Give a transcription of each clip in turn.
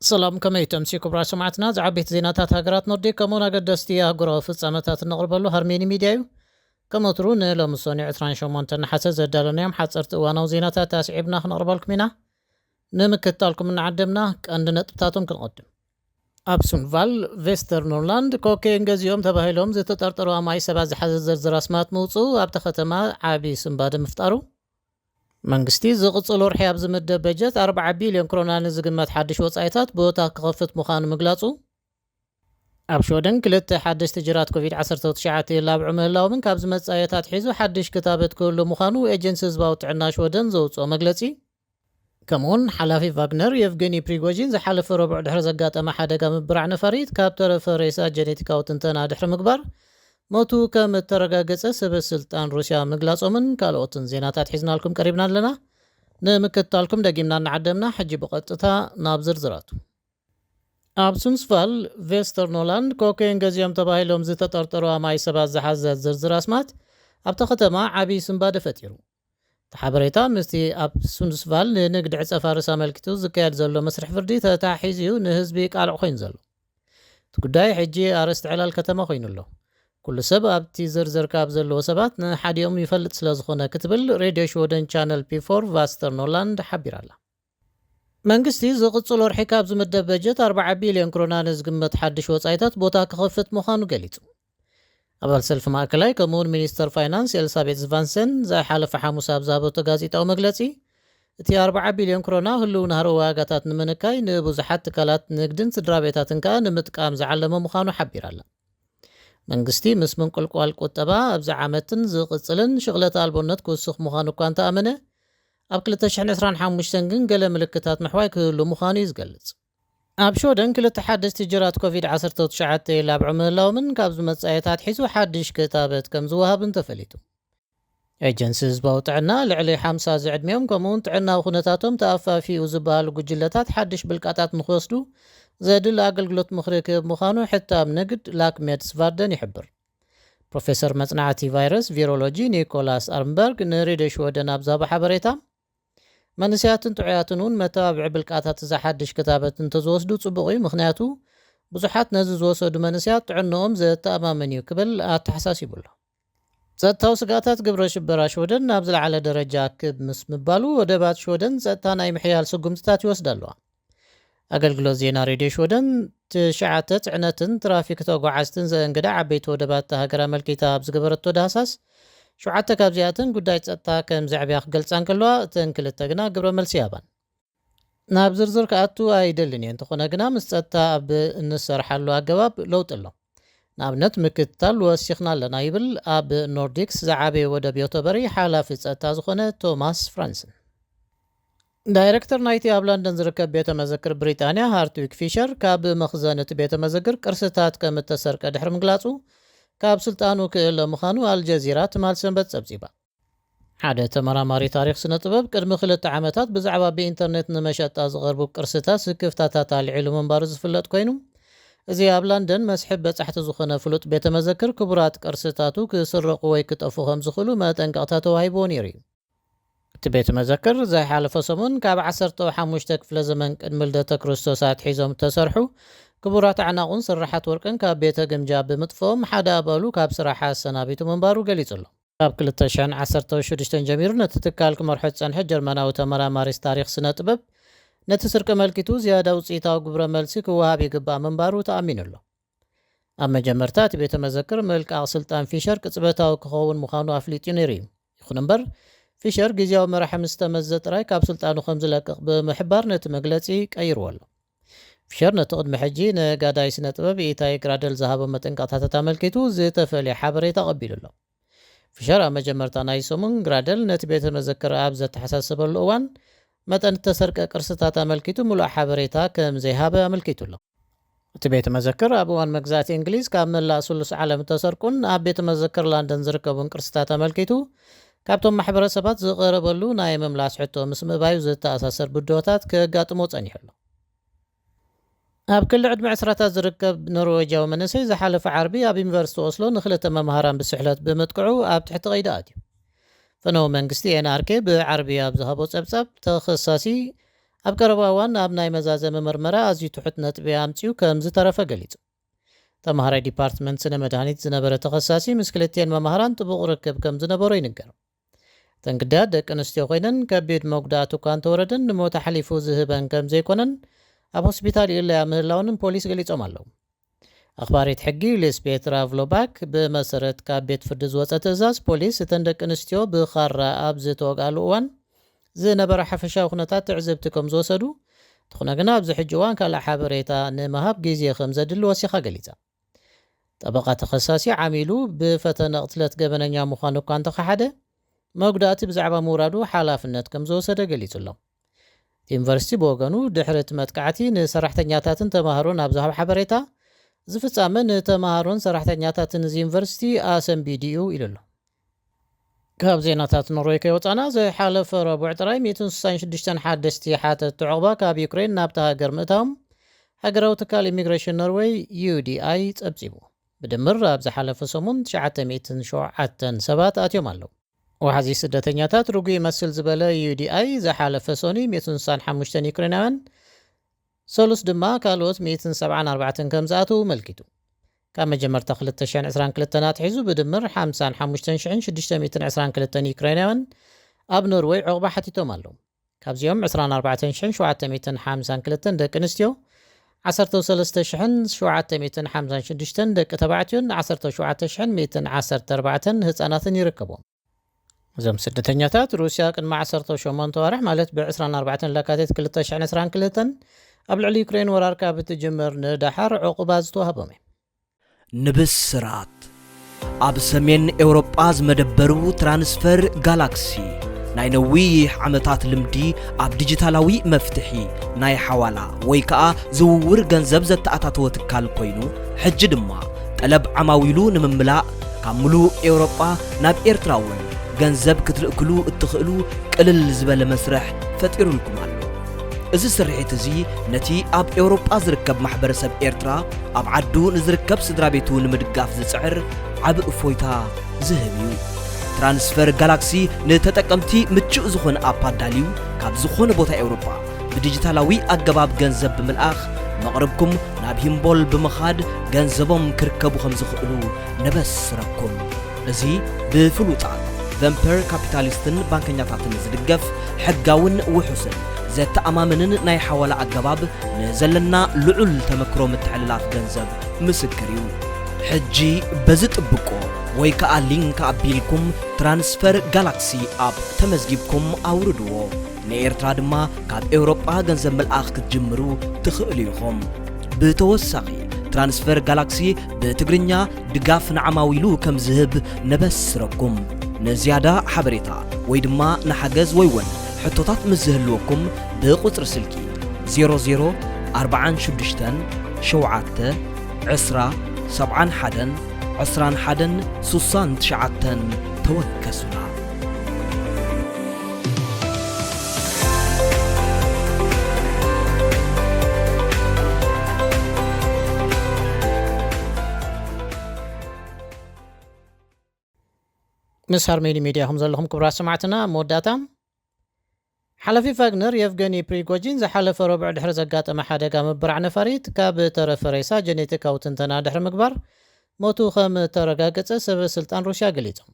ሰላም፣ ከመይ ተምሲ ክቡራት ሰማዕትና? ዝዓበይቲ ዜናታት ሃገራት ኖርዲክ ከምኡውን ኣገደስቲ ኣህጉራዊ ፍጻመታት እነቕርበሉ ሃርሜኒ ሚድያ እዩ። ከም ወትሩ ንሎሚ ሰኑይ ዕስራን ሸሞንተን ነሓሰ ዘዳለናዮም ሓጸርቲ እዋናዊ ዜናታት ኣስዒብና ክነቕርበልኩም ኢና። ንምክትታልኩም እናዓደምና ቀንዲ ነጥብታቶም ክንቐድም። ኣብ ሱንድቫል ቬስተርኖርላንድ ኮኬን ገዚኦም ተባሂሎም ዝተጠርጠሩ ኣማይ ሰባት ዝሓዘ ዝርዝር ኣስማት ምውፅኡ ኣብታ ከተማ ዓቢ ስንባደ ምፍጣሩ፣ መንግስቲ ዝቕጽል ወርሒ ኣብ ዝምደብ በጀት ኣርብዓ ቢልዮን ክሮና ንዝግመት ሓድሽ ወጻኢታት ቦታ ክኸፍት ምዃኑ ምግላጹ፣ ኣብ ሽወደን ክልተ ሓደሽቲ ጅራት ኮቪድ ዓሰርተ ትሽዓተ ይላብዑ ምህላዎምን ካብ ዝመጽእ ኣየታት ሒዙ ሓድሽ ክታበት ክህሉ ምዃኑ ኤጀንሲ ህዝባዊ ጥዕና ሽወደን ዘውጽኦ መግለጺ፣ ከምኡውን ሓላፊ ቫግነር የቭገኒ ፕሪጎጂን ዝሓለፈ ረቡዕ ድሕሪ ዘጋጠመ ሓደጋ ምብራዕ ነፋሪት ካብ ተረፈ ሬሳ ጀኔቲካዊ ትንተና ድሕሪ ምግባር ሞቱ ከም እተረጋገጸ ሰበ ስልጣን ሩስያ ምግላጾምን ካልኦትን ዜናታት ሒዝናልኩም ቀሪብና ኣለና። ንምክትታልኩም ደጊምና እናዓደምና ሕጂ ብቐጥታ ናብ ዝርዝራቱ። ኣብ ሱንስቫል ቬስተርኖላንድ ኮኬን ገዚኦም ተባሂሎም ዝተጠርጠሩ ኣማይ ሰባት ዝሓዘ ዝርዝር ኣስማት ኣብታ ከተማ ዓቢ ስንባደ ፈጢሩ። እቲ ሓበሬታ ምስቲ ኣብ ሱንስቫል ንንግዲ ዕጸ ፋርስ ኣመልኪቱ ዝካየድ ዘሎ መስርሕ ፍርዲ ተታሒዙ እዩ ንህዝቢ ቃልዕ ኮይኑ ዘሎ። እቲ ጉዳይ ሕጂ ኣርእስቲ ዕላል ከተማ ኮይኑ ኣሎ። ኩሉ ሰብ ኣብቲ ዝርዝር ካብ ዘለዎ ሰባት ንሓዲኦም ይፈልጥ ስለ ዝኾነ ክትብል ሬድዮ ሽወደን ቻነል ፒ ፎር ቫስተርኖላንድ ሓቢራ ኣላ። መንግስቲ ዝቕጽል ወርሒ ካብ ዝምደብ በጀት ኣርብዓ ቢልዮን ክሮና ንዝግመት ሓድሽ ወጻኢታት ቦታ ክኸፍት ምዃኑ ገሊጹ። ኣባል ሰልፊ ማእከላይ ከምኡውን ሚኒስተር ፋይናንስ ኤልሳቤት ዝቫንሰን ዝሓለፈ ሓሙስ ኣብ ዝሃበቶ ጋዜጣዊ መግለጺ፣ እቲ ኣርብዓ ቢልዮን ክሮና ህልው ናህሪ ዋጋታት ንምንካይ ንብዙሓት ትካላት ንግድን ስድራ ቤታትን ከኣ ንምጥቃም ዝዓለመ ምዃኑ ሓቢራ ኣላ። መንግስቲ ምስ ምንቁልቋል ቁጠባ ኣብዚ ዓመትን ዝቕጽልን ሽቕለት ኣልቦነት ክውስኽ ምዃኑ እኳ እንተኣመነ፣ ኣብ ክልተ ሽሕን ዕስራን ሓሙሽተን ግን ገለ ምልክታት ምሕዋይ ክህሉ ምዃኑ እዩ ዝገልጽ። ኣብ ሽወደን ክልተ ሓደስቲ ጅራት ኮቪድ ዓሰርተ ትሽዓተ ይላብዑ ምህላዎምን ካብ ዝመጽእ ኣየታት ሒዙ ሓድሽ ክታበት ከም ዝወሃብን ተፈሊጡ። ኤጀንሲ ህዝባዊ ጥዕና ልዕሊ ሓምሳ ዝዕድሚኦም ከምኡውን ጥዕናዊ ኩነታቶም ተኣፋፊኡ ዝበሃሉ ጉጅለታት ሓድሽ ብልቃጣት ንክወስዱ ዘድሊ ኣገልግሎት ምኽሪ ክህብ ምዃኑ ሕታም ንግድ ላክሜድስ ቫርደን ይሕብር። ፕሮፌሰር መጽናዕቲ ቫይረስ ቪሮሎጂ ኒኮላስ ኣርምበርግ ንሬድዮ ሽወደን ኣብ ዝሃቦ ሓበሬታ፣ መንእሰያትን ጥዑያትን እውን መተባብዒ ብልቃታት እዚ ሓድሽ ክታበት እንተዝወስዱ ጽቡቕ እዩ፣ ምኽንያቱ ብዙሓት ነዚ ዝወሰዱ መንእሰያት ጥዕንኦም ዘተኣማምን እዩ ክብል ኣተሓሳሲቡ ኣሎ። ጸጥታዊ ስግኣታት ግብረ ሽበራ ሽወደን ናብ ዝለዓለ ደረጃ ክብ ምስ ምባሉ፣ ወደባት ሽወደን ጸጥታ ናይ ምሕያል ስጉምትታት ይወስዳ ኣለዋ። ኣገልግሎት ዜና ሬድዮ ሽወደን፣ ትሽዓተ ጽዕነትን ትራፊክ ተጓዓዝትን ዘእንግዳ ዓበይቲ ወደባት እታ ሃገር ኣመልኪታ ኣብ ዝገበረቶ ዳህሳስ፣ ሸውዓተ ካብዚኣተን ጉዳይ ጸጥታ ከም ዘዕብያ ክገልጻ እንከለዋ፣ እተን ክልተ ግና ግብረ መልሲ ይሃባን። ናብ ዝርዝር ክኣቱ ኣይደልን እየ፣ እንተኾነ ግና ምስ ጸጥታ ኣብ እንሰርሓሉ ኣገባብ ለውጢ ኣሎ። ንኣብነት ምክትታል ወሲኽና ኣለና ይብል ኣብ ኖርዲክስ ዝዓበየ ወደብ ዮቶበሪ ሓላፊ ጸጥታ ዝኾነ ቶማስ ፍራንስን። ዳይረክተር ናይቲ ኣብ ለንደን ዝርከብ ቤተ መዘክር ብሪጣንያ ሃርትዊግ ፊሸር ካብ መኽዘን እቲ ቤተ መዘክር ቅርስታት ከም እተሰርቀ ድሕሪ ምግላጹ ካብ ስልጣኑ ክእለ ምዃኑ ኣልጀዚራ ትማል ሰንበት ጸብጺባ። ሓደ ተመራማሪ ታሪኽ ስነ ጥበብ ቅድሚ ክልተ ዓመታት ብዛዕባ ብኢንተርኔት ንመሸጣ ዝቐርቡ ቅርስታት ስክፍታታት ኣልዒሉ ምንባሩ ዝፍለጥ ኮይኑ፣ እዚ ኣብ ለንደን መስሕብ በጻሕቲ ዝኾነ ፍሉጥ ቤተ መዘክር ክቡራት ቅርስታቱ ክስረቑ ወይ ክጠፍኡ ከም ዝኽእሉ መጠንቀቕታ ተዋሂብዎ ነይሩ እዩ። እቲ ቤተ መዘክር ዝሓለፈ ሰሙን ካብ ዓሰርተ ሓሙሽተ ክፍለ ዘመን ቅድሚ ልደተ ክርስቶስ ኣትሒዞም እተሰርሑ ክቡራት ኣዕናቑን ስርሓት ወርቅን ካብ ቤተ ግምጃ ብምጥፍኦም ሓደ ኣባሉ ካብ ስራሕ ኣሰናቢቱ ምንባሩ ገሊጹ ኣሎ። ካብ ክልተ ሽሕን ዓሰርተ ሽዱሽተን ጀሚሩ ነቲ ትካል ክመርሖ ዝጸንሐ ጀርመናዊ ተመራማሪ ታሪኽ ስነ ጥበብ፣ ነቲ ስርቂ ኣመልኪቱ ዝያዳ ውጽኢታዊ ግብረ መልሲ ክወሃብ ይግባእ ምንባሩ ተኣሚኑ ኣሎ። ኣብ መጀመርታ እቲ ቤተ መዘክር ምልቃቕ ስልጣን ፊሸር ቅጽበታዊ ክኸውን ምዃኑ ኣፍሊጡ ነይሩ እዩ። ይኹን እምበር፣ ፊሸር ግዜያዊ መራሒ ምስ ተመዘ ጥራይ ካብ ስልጣኑ ከም ዝለቅቕ ብምሕባር ነቲ መግለጺ ቀይርዎ ኣሎ። ፊሸር ነቲ ቅድሚ ሕጂ ነጋዳይ ስነ ጥበብ ኢታይ ግራደል ዝሃቦ መጠንቀቕታታት ኣመልኪቱ ዝተፈልየ ሓበሬታ ኣቐቢሉ ኣሎ። ፊሸር ኣብ መጀመርታ ናይ ሰሙን ግራደል ነቲ ቤተ መዘክር ኣብ ዘተሓሳሰበሉ እዋን፣ መጠን እተሰርቀ ቅርስታት ኣመልኪቱ ምሉእ ሓበሬታ ከም ዘይሃበ ኣመልኪቱ ኣሎ። እቲ ቤተ መዘክር ኣብ እዋን መግዛእቲ እንግሊዝ ካብ መላእ ስሉስ ዓለም እተሰርቁን ኣብ ቤተ መዘክር ላንደን ዝርከቡን ቅርስታት ኣመልኪቱ ካብቶም ማሕበረሰባት ዝቐረበሉ ናይ ምምላስ ሕቶ ምስ ምእባዩ ዝተኣሳሰር ብድሆታት ከጋጥሞ ጸኒሑ ኣሎ። ኣብ ክሊ ዕድመ ዕስራታት ዝርከብ ኖርዌጃዊ መንእሰይ ዝሓለፈ ዓርቢ ኣብ ዩኒቨርሲቲ ኦስሎ ንክልተ መምሃራን ብስሕለት ብምጥቅዑ ኣብ ትሕቲ ቀይዲ ኣትዩ። ፈነወ መንግስቲ ኤን ኣር ኬ ብዓርቢ ኣብ ዝሃቦ ጸብጻብ፣ ተኸሳሲ ኣብ ቀረባ እዋን ኣብ ናይ መዛዘሚ ምርመራ ኣዝዩ ትሑት ነጥቢ ኣምጺኡ ከም ዝተረፈ ገሊጹ። ተማሃራይ ዲፓርትመንት ስነ መድሃኒት ዝነበረ ተኸሳሲ ምስ ክልቲኤን መማህራን ጥቡቕ ርክብ ከም ዝነበሮ ይንገር። እተን ግዳያት ደቂ ኣንስትዮ ኮይነን ከቢድ መጉዳእቲ እኳ እንተወረደን ንሞት ኣሕሊፉ ዝህበን ከም ዘይኮነን ኣብ ሆስፒታል ይእለያ ምህላወንን ፖሊስ ገሊጾም ኣለዉ። ኣኽባሪት ሕጊ ሊስቤት ራቭሎባክ ብመሰረት ካብ ቤት ፍርዲ ዝወጸ ትእዛዝ ፖሊስ እተን ደቂ ኣንስትዮ ብኻራ ኣብ ዝተወግኣሉ እዋን ዝነበረ ሓፈሻዊ ኩነታት ትዕዝብቲ ከም ዝወሰዱ፣ እንተኾነ ግና ኣብዚ ሕጂ እዋን ካልእ ሓበሬታ ንምሃብ ግዜ ከም ዘድሊ ወሲኻ ገሊጻ። ጠበቓ ተኸሳሲ ዓሚሉ ብፈተነ ቅትለት ገበነኛ ምዃኑ እኳ እንተኸሓደ፣ መጉዳእቲ ብዛዕባ ምውራዱ ሓላፍነት ከም ዝወሰደ ገሊጹ ኣሎ። እቲ ዩኒቨርሲቲ ብወገኑ ድሕሪ እቲ መጥቃዕቲ ንሰራሕተኛታትን ተማሃሮን ኣብ ዝሃብ ሓበሬታ፣ እዚ ፍጻመ ንተማሃሮን ሰራሕተኛታትን እዚ ዩኒቨርሲቲ ኣሰንቢዱ እዩ ኢሉ ኣሎ። ካብ ዜናታት ኖርወይ ከይወጻና ዝሓለፈ ረቡዕ ጥራይ ሚእትን ስሳን ሽዱሽተን ሓደሽቲ ሓተትቲ ዕቑባ ካብ ዩክሬን ናብታ ሃገር ምእታዎም ሃገራዊ ትካል ኢሚግሬሽን ኖርወይ ዩ ዲ ኣይ ጸብጺቡ። ብድምር ኣብ ዝሓለፈ ሰሙን ትሽዓተ ሚእትን ሸውዓተን ሰባት ኣትዮም ኣለዉ። ወሓዚ ስደተኛታት ርጉእ ይመስል ዝበለ ዩ ዲ ኣይ ዝሓለፈ ሰኑይ ሚእትን ስሳን ሓሙሽተን ዩክሬናውያን ሰሉስ ድማ ካልኦት ሚእትን ሰብዓን ኣርባዕተን ከም ዝኣተዉ መልኪቱ። ካብ መጀመርታ ክልተ ሽሕን ዕስራን ክልተን ኣትሒዙ ብድምር ሓምሳን ሓሙሽተን ሽሕን ሽዱሽተ ሚእትን ዕስራን ክልተን ዩክሬናውያን ኣብ ኖርወይ ዕቑባ ሓቲቶም ኣለዉ። ካብዚኦም ዕስራን ኣርባዕተን ሽሕን ሸውዓተ ሚእትን ሓምሳን ክልተን ደቂ ኣንስትዮ፣ ዓሰርተ ሰለስተ ሽሕን ሸውዓተ ሚእትን ሓምሳን ሽዱሽተን ደቂ ተባዕትዮን ዓሰርተ ሸውዓተ ሽሕን ሚእትን ዓሰርተ ኣርባዕተን ህጻናትን ይርከብዎም። እዞም ስደተኛታት ሩስያ ቅድሚ ዓሰርተ ሸሞንተ ዋርሕ ማለት ብ ዕስራን ኣርባዕተን ለካቲት ክልተ ሽሕን ዕስራን ክልተን ኣብ ልዕሊ ዩክሬን ወራር ካብ እትጅምር ንደሓር ዕቑባ ዝተዋህቦም እዩ። ንብስራት ኣብ ሰሜን ኤውሮጳ ዝመደበሩ ትራንስፈር ጋላክሲ ናይ ነዊሕ ዓመታት ልምዲ ኣብ ዲጂታላዊ መፍትሒ ናይ ሓዋላ ወይ ከኣ ዝውውር ገንዘብ ዘተኣታተወ ትካል ኮይኑ፣ ሕጂ ድማ ጠለብ ዓማዊሉ ንምምላእ ካብ ምሉእ ኤውሮጳ ናብ ኤርትራ እውን ገንዘብ ክትልእክሉ እትኽእሉ ቅልል ዝበለ መስርሕ ፈጢሩልኩም ኣሎ። እዚ ስርሒት እዚ ነቲ ኣብ ኤውሮጳ ዝርከብ ማሕበረሰብ ኤርትራ ኣብ ዓዱ ንዝርከብ ስድራ ቤቱ ንምድጋፍ ዝጽዕር ዓቢ እፎይታ ዝህብ እዩ። ትራንስፈር ጋላክሲ ንተጠቀምቲ ምቹእ ዝኾነ ኣፕ ኣዳልዩ ካብ ዝኾነ ቦታ ኤውሮጳ ብዲጂታላዊ ኣገባብ ገንዘብ ብምልኣኽ መቕርብኩም ናብ ሂምቦል ብምኻድ ገንዘቦም ክርከቡ ከም ዝኽእሉ ነበስረኩም። እዚ ብፍሉጣት ቨንፐር ካፒታሊስትን ባንከኛታትን ዝድገፍ ሕጋውን ውሑስን ዘተኣማምንን ናይ ሓዋላ ኣገባብ ንዘለና ልዑል ተመክሮ ምትሕልላፍ ገንዘብ ምስክር እዩ። ሕጂ በዚ ጥብቆ ወይ ከኣ ሊንክ ኣቢልኩም ትራንስፈር ጋላክሲ ኣፕ ተመዝጊብኩም ኣውርድዎ። ንኤርትራ ድማ ካብ ኤውሮጳ ገንዘብ ምልኣኽ ክትጅምሩ ትኽእሉ ኢኹም። ብተወሳኺ ትራንስፈር ጋላክሲ ብትግርኛ ድጋፍ ንዓማዊሉ ከም ዝህብ ነበስረኩም። ንዝያዳ ሓበሬታ ወይ ድማ ንሓገዝ ወይ እውን ሕቶታት ምስ ዝህልወኩም ብቁጽሪ ስልኪ ዜሮ ዜሮ ኣርባዓን ሽዱሽተን ሸውዓተ ዕስራ ሰብዓን ሓደን ዕስራን ሓደን ሱሳን ትሽዓተን ተወከሱና። ምስ ሃርሜኒ ሚድያ ከም ዘለኹም ክቡራት ሰማዕትና፣ ኣብ መወዳእታ ሓላፊ ቫግነር የቭገኒ ፕሪጎጂን ዝሓለፈ ረቡዕ ድሕሪ ዘጋጠመ ሓደጋ ምብራዕ ነፋሪት ካብ ተረፈ ሬሳ ጀኔቲካዊ ትንተና ድሕሪ ምግባር ሞቱ ከም ተረጋገጸ ሰበ ስልጣን ሩስያ ገሊጾም።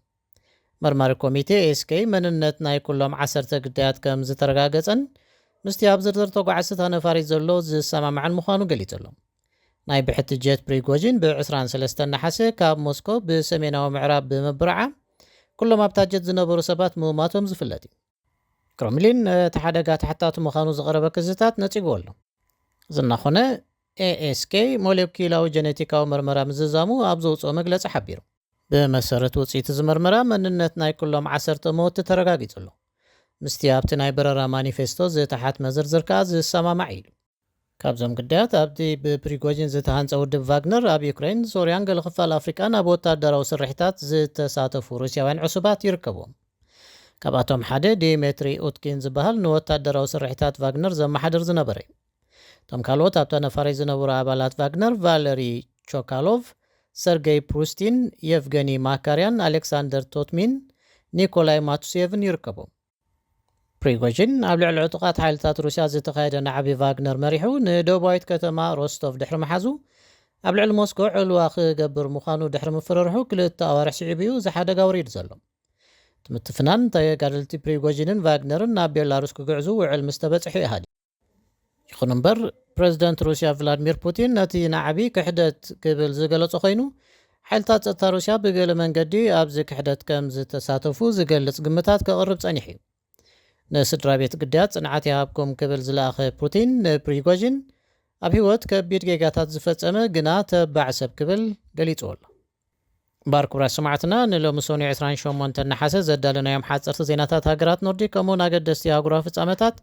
መርማሪ ኮሚቴ ኤስኬ መንነት ናይ ኩሎም ዓሰርተ ግዳያት ከም ዝተረጋገጸን ምስቲ ኣብ ዝርዝር ተጓዓዝቲ እታ ነፋሪት ዘሎ ዝሰማማዕን ምዃኑ ገሊጹ ኣሎ። ናይ ብሕቲ ጀት ፕሪጎጂን ብ ዕስራን ሰለስተን ነሓሰ ካብ ሞስኮ ብሰሜናዊ ምዕራብ ብምብርዓ ኩሎም ኣብታ ጀት ዝነበሩ ሰባት ምማቶም ዝፍለጥ እዩ። ክረምሊን ነቲ ሓደጋ ተሓታቲ ምዃኑ ዝቐረበ ክስታት ነጺግዎ ኣሎ። እዚ እናኾነ ኤኤስኬ ሞሌኩላዊ ጀኔቲካዊ መርመራ ምዝዛሙ ኣብ ዘውፅኦ መግለፂ ሓቢሩ። ብመሰረት ውፅኢት እዚ መርመራ መንነት ናይ ኩሎም ዓሰርተ መወቲ ተረጋጊጹ ኣሎ። ምስቲ ኣብቲ ናይ በረራ ማኒፌስቶ ዝተሓትመ ዝርዝር ከኣ ዝሰማማዕ እዩ ኢሉ። ካብዞም ግዳያት ኣብቲ ብፕሪጎጂን ዝተሃንጸ ውድብ ቫግነር ኣብ ዩክሬን፣ ሶርያን ገለ ክፋል ኣፍሪቃን ኣብ ወታደራዊ ስርሒታት ዝተሳተፉ ሩስያውያን ዕሱባት ይርከብዎም። ካብኣቶም ሓደ ዲሜትሪ ኡትኪን ዝበሃል ንወታደራዊ ስርሒታት ቫግነር ዘመሓድር ዝነበረ እዩ። እቶም ካልኦት ኣብታ ነፋሪት ዝነበሩ ኣባላት ቫግነር ቫለሪ ቾካሎቭ፣ ሰርጌይ ፕሩስቲን፣ የቭገኒ ማካርያን፣ ኣሌክሳንደር ቶትሚን፣ ኒኮላይ ማቱሴቭን ይርከቦም። ፕሪጎጂን ኣብ ልዕሊ ዕጡቓት ሓይልታት ሩስያ ዝተኻየደ ናዕቢ ቫግነር መሪሑ ንደቡባዊት ከተማ ሮስቶቭ ድሕሪ ምሓዙ፣ ኣብ ልዕሊ ሞስኮ ዕልዋ ክገብር ምዃኑ ድሕሪ ምፍርርሑ ክልተ ኣዋርሕ ስዒቡ እዩ እዚ ሓደጋ ወሪዱ ዘሎ። እቲ ምትፍናን ተጋደልቲ ፕሪጎጂንን ቫግነርን ናብ ቤላሩስ ክግዕዙ ውዕል ምስ ተበጽሑ እዩ ሃዲኡ። ይኹን እምበር፣ ፕረዚደንት ሩስያ ቭላድሚር ፑቲን ነቲ ናዕቢ ክሕደት ክብል ዝገለጾ ኮይኑ፣ ሓይልታት ጸጥታ ሩስያ ብገለ መንገዲ ኣብዚ ክሕደት ከም ዝተሳተፉ ዝገልጽ ግምታት ከቕርብ ጸኒሑ እዩ። ንስድራ ቤት ግዳያት ጽንዓት ይሃብኩም ክብል ዝለኣኸ ፑቲን ንፕሪጎጂን ኣብ ህይወት ከቢድ ጌጋታት ዝፈጸመ ግና ተባዕ ሰብ ክብል ገሊጽዎ ኣሎ። እምበኣር ክቡራት ሰማዕትና፣ ንሎሚ ሰኑይ ዕስራን ሸሞንተን ነሓሰ ዘዳለናዮም ሓጸርቲ ዜናታት ሃገራት ኖርዲክ ከምኡውን ኣገደስቲ ኣህጉራዊ ፍጻመታት፣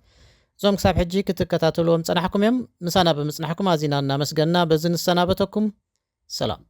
እዞም ክሳብ ሕጂ ክትከታተልዎም ጸናሕኩም እዮም። ምሳና ብምጽናሕኩም ኣዚና እናመስገንና በዚ ንሰናበተኩም። ሰላም።